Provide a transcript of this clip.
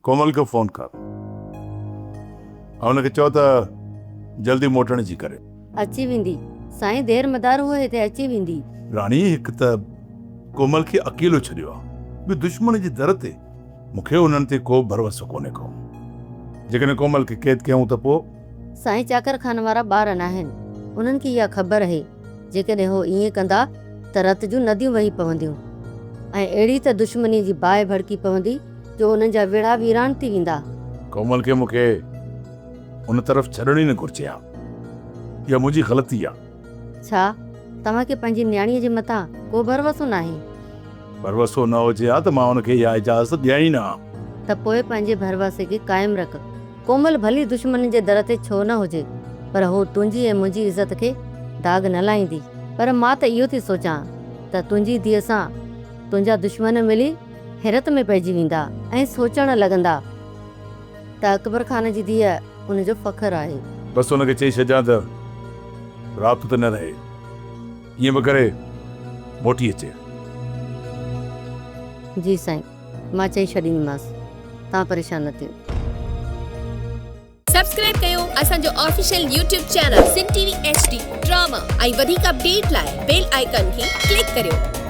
ڪومل کي فون ڪر ۽ ان کي چئو ته جلدي موٽڻ جي ڪري. اچي ويندي سائين دير مدار هوء هتي اچي ويندي. راڻي هڪ ته ڪومل کي اڪيلو ڇڏيو آ ٻيو دشمن جي در تي مون کي انهن تي ڪو ڀروسو ڪونهي ڪو. جيڪڏهن ڪومل کي قيد ڪيائون ته پوء؟ سائين چاڪر خان وارا ٻار ناهن انهن کي اها خبر اهي جيڪڏهن هو ائين ڪندا ته رت جون نديون وهي پونديون ۽ اهڙي ته دشمني جي باهه ڀڙڪي پوندي جو انهن جا ويڙها ويران ٿي ويندا. ڪومل کي مون کي ان طرف ڇڏڻ ئي نه گهرجي ها. اها منهنجي غلطي آ. ڇا توهان کي پنهنجي نياڻيء جي مٿان ڪو ڀروسو ناهي؟ ڀروسو نه هجي ها ته مان ان کي اها اجازت ڏيان ئي نه ها. ته پوء پنهنجي ڀروسي کي قائم رک. ڪومل ڀلي دشمنن جي در تي ڇو نه هجي، پر هو تنهنجي ۽ منهنجي عزت کي داغ نه لائيندي. پر مان ته اهو ٿي سوچان ته تنهنجي ڌيء سان تنهنجا دشمن ملي حيرت ۾ پئجي ويندا ۽ سوچڻ لڳندا ته اڪبر خان جي ڌيء ان جو فخر آهي. بس ان کي چئي ڇڏجان ته رات ته نه رهي، ائين به ڪري موٽي اچي. جي سائين، مان چئي ڇڏينديمانس، توهان پريشان نه ٿيو. سبسڪرائب ڪيو اسان جو official YouTube channel Sindh T V H D drama ۽ وڌيڪ اپڊيٽ لاء بيل آئيڪان کي ڪلڪ ڪريو.